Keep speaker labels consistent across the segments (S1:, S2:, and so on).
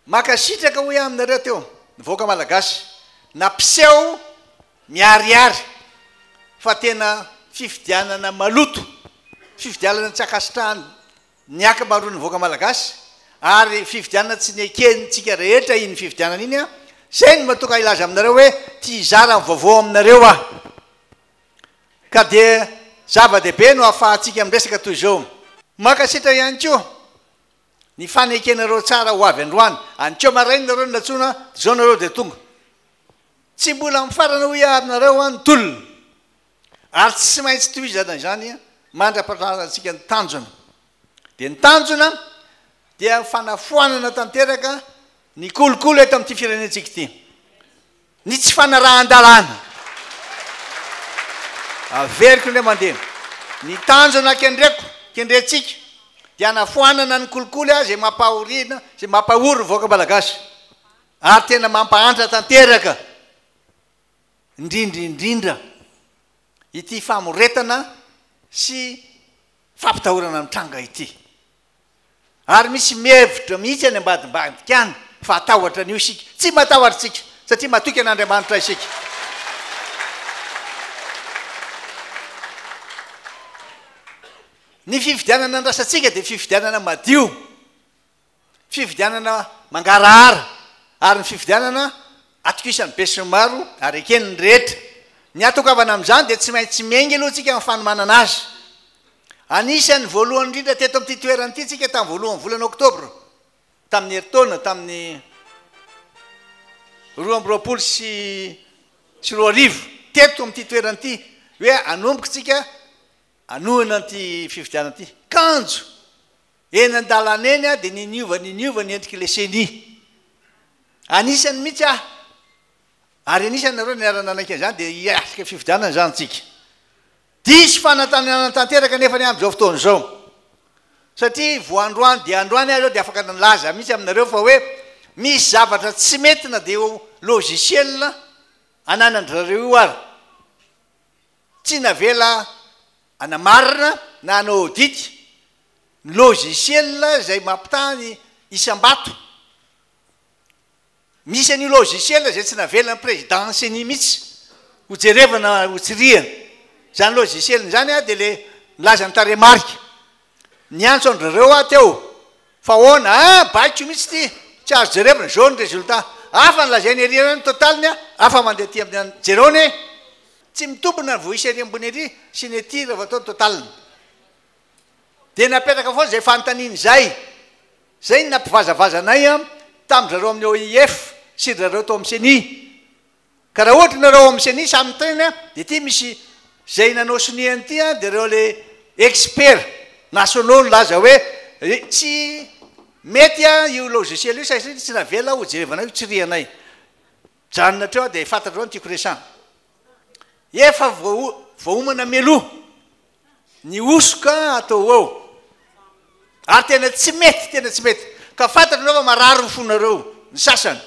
S1: Mankasitraka hoy aho aminareo teo ny vahoaka malagasy nampiseho miharihary fa tena fifidianana maloto, fifidianana tsy ankasitrahan'ny ny ankamaroan'ny vahoaka malagasy ary fifidianana tsy nekentsika rehetra iny fifidianana iny an, izay no mahatonga hilaza aminareo hoe tia hizara ny vaovao aminareo aho. Ka dia zava-dehibe no ahafahantsika miresaka toy izao. Mankasitra ihany koa ny fanekenareo tsara ho avy androany. Anikeo maraina nareo no nantsoina, izao nareo dia tonga. Tsy mbola mifarana hoy aho aminareo an ny tolona. Ary tsy maintsy tohizana izany mandra-pahatratrarantsika ny tanjona. Dia ny tanjona dia fanafoanana tanteraka ny kolikoly eto amin'ity firenentsika ity. Ny tsy fanarahan-dalàna. Averiko indray mandeha. Ny tanjona kendreko, kendrentsika, dia hanafoanana ny kolikoly izay mampahoriana, izay mampahory ny vahoaka malagasy. Ary tena mampahantra tanteraka, indrindra indrindra, ity famoretana sy fampitahorana mitranga ity. Ary misy mihevitra mihitsy any ambadimbadika any fa hatahotra an'io isika. Tsy matahotra isika, satria matoky an'Andriamanitra isika. Ny fifidianana andrasantsika dia fifidianana madio, fifidianana mangarahara, ary ny fifidianana atokisan'ny besinimaro ary eken'ny rehetra. Ny hatongavana amin'izany dia tsy maintsy miainga aloha isika amin'ny fanomanana azy. Anisan'ny voalohany indrindra teto amin'ity toerana ity isika tamin'ny voalohan'ny volana oktobra, tamin'ny herintaona, tamin'ny 2022, teto amin'ity toerana ity, hoe hanomboka isika hanohana an'ity fifidianana ity. Kanjo, eny an-dalana eny dia ny niova ny niova ny endrik'ilay ceni. Anisany mihitsy aho, ary anisany nareo niara-nanaiky an'izany, dia hiatrika fifidianana izany isika. Diso fanantenana tanteraka anefa ny amin'izao fotoana izao. Satria vao androany dia androany aho izao dia afaka nilaza mihitsy aminareo fa hoe misy zavatra tsy mety na dia io logiciel ananan-dry zareo io ary. Tsy navela hanamarina na hanao audit ny logiciel izay mampitaha ny isam-bato. Misy an'io logiciel izay tsy navelan'ny président ceni mihitsy ho jerevana ho tsirihana. Izany logiciel izany dia le milaza ny tarehimarika. Niantso an-dry zareo aho teo fa ahoana? Ah, baiko mihitsy ity, tsy azo jerevana, izao ny résultat. Hafa ny lazainy ery ny total-ny, hafa mandeha aty amin'ny an'ny. Jereo anie! Tsy mitombina ny voaisa ery ambony ery sy ny ety rehefa atao ny total-ny. Dia napetraka foana izay fanontaniana izay. Izay no nampivazavaza anay tamin-dry zareo amin'ny OIF sy ry zareo tao amin'ny ceni. Ka raha ohatra nareo ao amin'ny ceni samy miteny dia ity misy izay nanao sonia an'ity dia ireo le experts nationaux nilaza hoe tsy mety io logiciel io satria tsy navela hojerevanay hotsirihanay. Mijanona hatreo aho dia fantatrareo ny tiako resahana. Efa voaomana mialoha ny hosoka atao eo. Ary tena tsy mety, tena tsy mety. Ka fantatro nareo fa marary ny fonareo, ny sasany.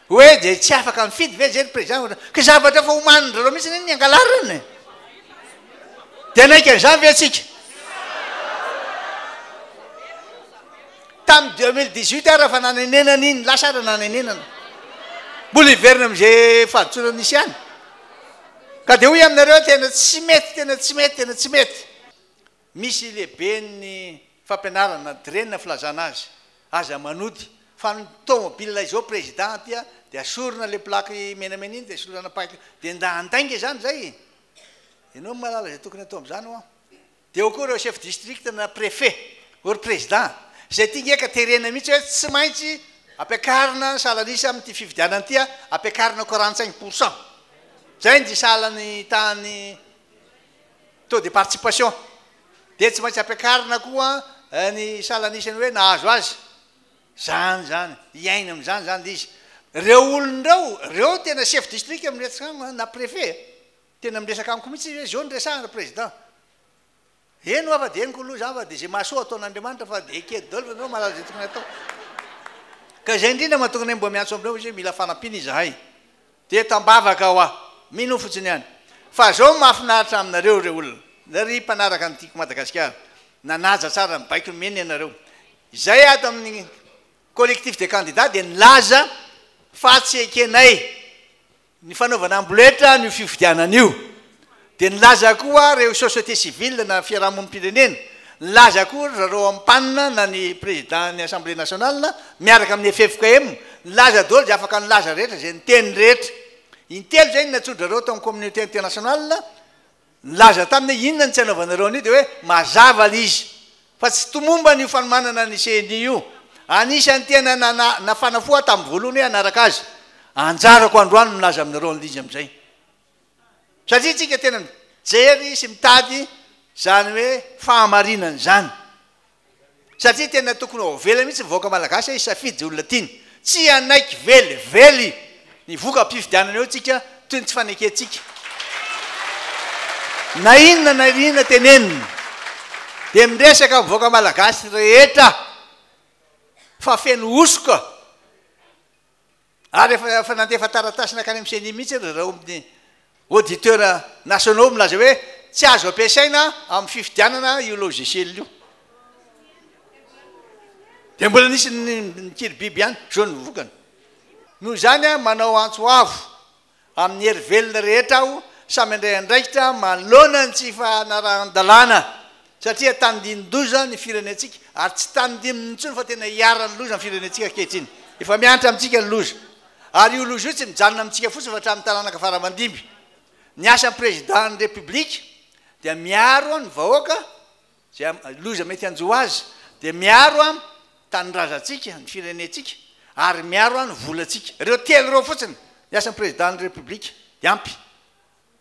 S1: Hoe dia tsy afaka mifidy ve zay ny président? Ka zavatra efa omanin-dRareo mihitsy anie ny angalarina e. Dia hanaiky an'izany ve antsika? Tamin'ny 2018 aho raha fa nanenenana iny, lasa ary nanenenana. Mbola hiverina amin'izay fahadisoana nisy ihany. Ka dia hoy aminareo tena tsy mety, tena tsy mety, tena tsy mety. Misy lehiben'ny fampianarana, DREN filazana azy, aza manody fa ny tomobile izao président aty dia asorina le plaque menamena iny dia solona plaque dia nda handainga izany zay e! Ianao no mahalala izay tokony atao amin'izany hoa. Dia eo koa ireo chef district na préfet, hoy ry président, izay ity nge ka terena mihitsy hoe tsy maintsy ampiakarina ny salan'isa amin'ity fifidianana ity, ampiakarina 45 pourcent. Izay ny salan'ny tahan'ny taux de participation. Dia tsy maintsy ampiakarina koa ny salan'isany hoe nahazo azy. Izany izany, hiaina amin'izany izany ilay izy. Ireo olona ireo, ireo tena chef district miresaka amiko na préfet. Tena miresaka amiko mihitsy izy hoe zao no resahana président. Eny hoa fa dia henoko aloha izany fa dia izay mahasoa ataon'Andriamanitra fa dia ekeko daholo fa nareo mahalala izay tokony hatao. Ka izay indrindra mahatonga anay mba miantso aminareo izy hoe mila fanampiana izahay. Dia eto am-bavaka hoa. Minoa fotsiny ihany. Fa zao no mahafinaritra aminareo ireo olona. Ry mpanaraka ny Tiako Madagasikara. Nanaja tsara ny baiko nomeny ianareo. Izay ato amin'ny. Collectif des candidats dia nilaza fa tsy ekenay ny fanaovana amboletra an'io fifidianana io. Dia nilaza koa ireo société civile na fiarahamonim-pirenena, nilaza koa ry zareo Ampanina na ny président ny Assemblée nationale miaraka amin'ny ffkm, nilaza daholo izay afaka nilaza rehetra, izay niteny rehetra. Intelo izay no nantsoin-dry zareo tao amin'ny communauté internationale, Nilaza taminy hoe inona no tsy anaovanareo an'io dia hoe mazava ilay izy fa tsy tomombana io fanomanana ny ceni io. Anisan'ny tena nafana fo aho tamin'ny voalohany hoe hanaraka azy. Anjarako androany no milaza aminareo an'ilay izy amin'izay. Satria isika tena mijery sy mitady izany hoe fahamarinana izany. Satria tena tokony ho avela mihitsy ny vahoaka malagasy hisafidy izay olona tiany. Tsy hanaiky velively ny voka-pifidianana eo tsika toy ny tsy fanekentsika. Na inona na inona tenenina dia miresaka amin'ny vahoaka malagasy rehetra fa feno hosoka. Ary efa efa nandefa taratasy nankany amin'ny ceni mihitsy ry zareo amin'ny auditeurs nationaux milaza hoe tsy azo ampiasaina amin'ny fifidianana io logiciel io. Dia mbola nisy nikiry biby ihany, zao ny vokany. Noho izany aho manao antso avo Amin'ny hery velona rehetra aho samy handray andraikitra manoloana ny tsy fanarahan-dalàna satria tandindon-doza ny firenentsika ary tsy tandindoniny intsony fa tena iharan'ny loza ny firenentsika ankehitriny. Efa miantra amintsika ny loza ary io loza io tsy mijanona amintsika fotsiny fa hatramin'ny taranaka fara aman-dimby. Ny asan'ny président ny République dia miaro ny vahoaka Izay loza mety hanjo azy dia miaro an tanindrazantsika, ny firenentsika ary miaro an ny volantsika. Ireo telo ireo fotsiny ny asan'ny président ny République dia ampy.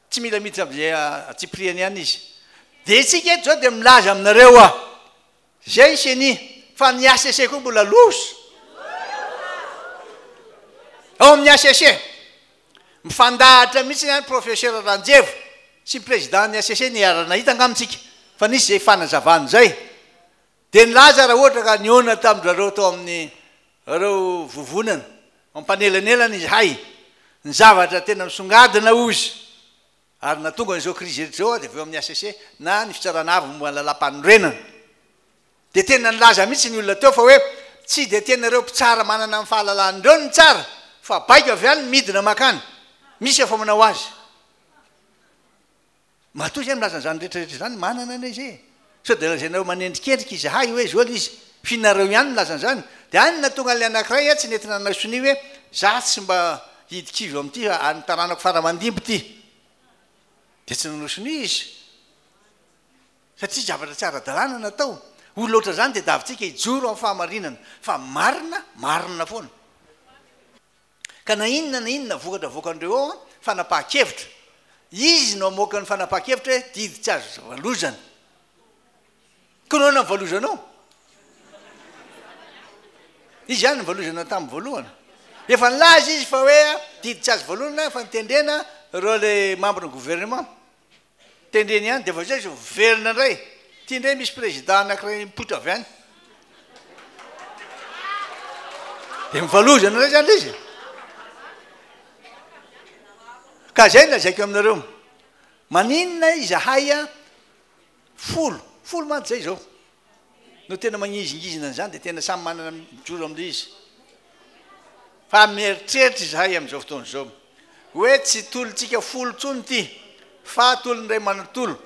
S1: Tsy mila miditra amin'izay antsipiriany ihany izy. Dia isika eto izao dia milaza aminareo aho, izay ny ceni, fa ny HCC koa mbola loza. Ao amin'ny HCC. Mifandahatra mihitsy ny Professeur Ranjeva sy ny Président ny HCC niara-nahita angamba tsika fa nisy izay fanazavana izay. Dia nilaza raha ohatra ka nihaona tamin-dry zareo tao amin'ny ireo vovonana mpanelanelana izahay, ny zavatra tena misongadina hozy ary nahatonga an'izao krizy rehetra izao dia avy eo amin'ny HCC na ny fitsarana avo momba ny lalàmpanorenana. Dia tena nilaza mihitsy ny olona teo fa hoe tsy dia tena ireo mpitsara manana ny fahalalana ireo no mitsara fa baiko avy any midina mankany. Misy efa manao azy. Matoa izay milaza an'izany rehetra rehetra izany, manana anie izay e. Sao dia lazainareo manendrikendrika izahay hoe izao ilay izy. F'inareo ihany milaza an'izany. Dia any no nahatonga an'ilay anankiray tsy nety nanao sonia hoe za tsy mba hidikivy eo amin'ity fa an'ny taranako fara aman-dimby ity. Dia tsy nanao sonia izy. Satria zavatra tsy ara-dalàna natao. Olona ohatran'izany dia davintsika hijoro amin'ny fahamarinana. Fa marina, marina foana. Ka na inona na inona vokatra avoakan'ireo ao an, fanapahan-kevitra. Izy no hamoaka ny fanapahan-kevitra hoe didy tsy azo valozana. Koa nahoana no valozanao? Izy ihany no valozana tamin'ny voalohany. Efa nilaza izy fa hoe didy tsy azo valozana fa nitendrena ireo ilay membre ny gouvernement. Tendreny ihany dia vao izay izy miverina indray. Ity indray misy président anankiray mipoitra avy any. Dia mivalozana indray izany ilay izy. Ka izay no lazaiko aminareo. Maninona izahay folo, folo mantsy izay izao no tena magnizingizina an'izany dia tena samy manana mijoro amin'ilay izy. Fa mieritreritra izahay amin'izao fotoana izao hoe tsy tolontsika folo intsony ity fa tolon'ny iray manontolo,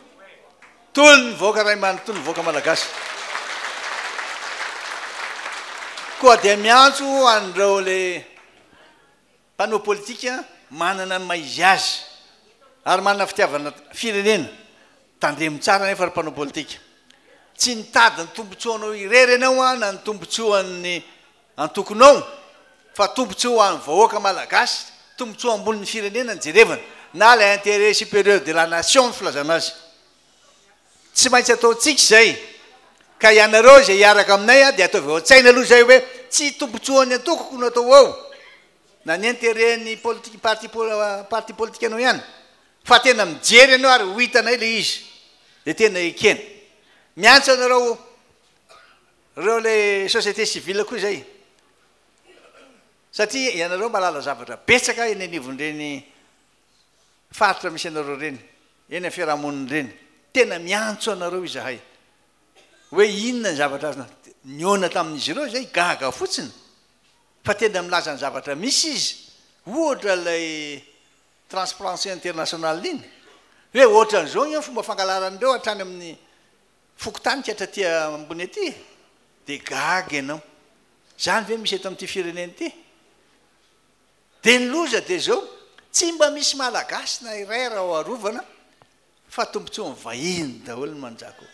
S1: tolon'ny vahoaka iray manontolo, ny vahoaka malagasy. Koa dia miantso an'ireo le mpanao politika manana ny maha izy azy ary manana fitiavana firenena, tandremo tsara anefa ry mpanao politika, tsy nitady ny tombotsoanao irery ianao na ny tombotsoan'ny antokonao fa tombotsoa ho an'ny vahoaka malagasy, tombotsoa ambonin'ny firenena no jerevana, na ilay intérêt supérieur de la nation ny filazana azy. Tsy maintsy ataontsika izay, ka ianareo izay hiaraka aminay dia ataovy ao an-tsaina aloha izay hoe tsy tombotsoan'ny antokoko no atao ao, na ny intérêt-n'ny politique parti parti politikanao ihany, fa tena mijery ianao ary ho hitanay ilay izy, dia tena ekena. Miantso anareo Reo le société civile koa izay satria ianareo mahalala zavatra betsaka eny anivon'ireny faritra misy anareo ireny, eny amin'ny fiarahamonina ireny. Tena miantso anareo izahay hoe inona ny zavatra azona. Nihaona tamin'izy ireo izay, gaga fotsiny. Fa tena milaza ny zavatra misy izy. Ohatra ilay Transparency International iny, hoe ohatran'izao anie ny fomba fangalaran'ireo hatrany amin'ny fokontany ka hatraty ambony aty e! Dia gaga ianao. Izany ve misy eto amin'ity firenena ity? Dia ny loza dia izao, tsy mba misy Malagasy na iray raha ao arovana fa tombontsoan'ny vahiny daholo ny manjaka ao.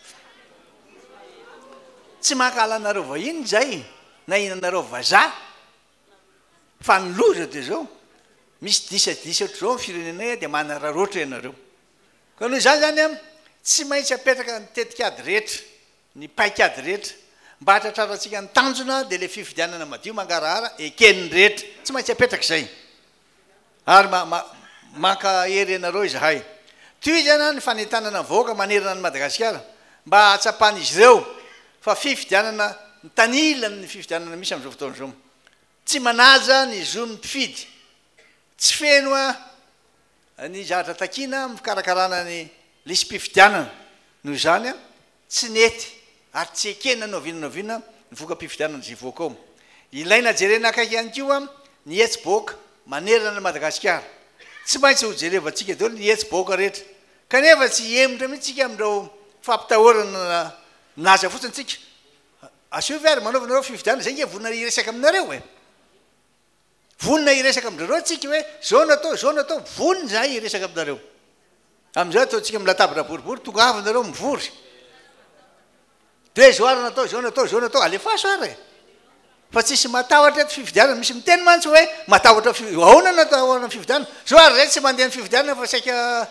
S1: Tsy mankahala anareo vahiny izay na inanareo vazaha fa ny loza dia izao, misy disadisa ohatr'izao amin'ny firenenay dia manararaotra ianareo. Ka noho izany izany an, tsy maintsy apetraka ny tetikady rehetra, ny paikady rehetra mba hahatratrarantsika ny tanjona dia ilay fifidianana madio mangarahara eken'ny rehetra. Tsy maintsy apetraka izay. Ary ma, ma, mankahery anareo izahay. Tohizana ny fanentanana ny vahoaka manerana an'i Madagasikara mba hahatsapan'izy ireo fa fifidianana mitanila ny fifidianana misy amin'izao fotoana izao. Tsy manaja ny zon'ny mpifidy. Tsy feno ny zavatra takiana amin'ny fikarakarana ny lisi-pifidianana. Noho izany, tsy nety ary tsy ekena na oviana na oviana ny voka-pifidianana izay hivoaka ao. Ilaina jerena akaiky ihany koa ny hetsi-bahoaka manerana an'i Madagasikara. Tsy maintsy ho jerevantsika daholo ny hetsi-bahoaka rehetra. Kanefa tsy hihemotra mihitsy isika amin'ireo fampitahorana milaza fotsiny isika. Asio ve ary manaova nareo fifidianana, izay nge vonona hiresaka aminareo e! Vonona hiresaka amin-drareo tsika hoe zao no atao, zao no atao, vonona izahay hiresaka aminareo. Amin'izay ataontsika amin'ny latabatra boribory, tongava nareo mivory. Dia hoe zao ary no atao, zao no atao, zao no atao, alefaso ary e. Fa tsisy matahotra eto fifidianana, misy miteny mantsy hoe matahotra fi-, ahoana no atahorana fifidianana? Zao ary zay tsy mandeha ny fifidianana fa saika.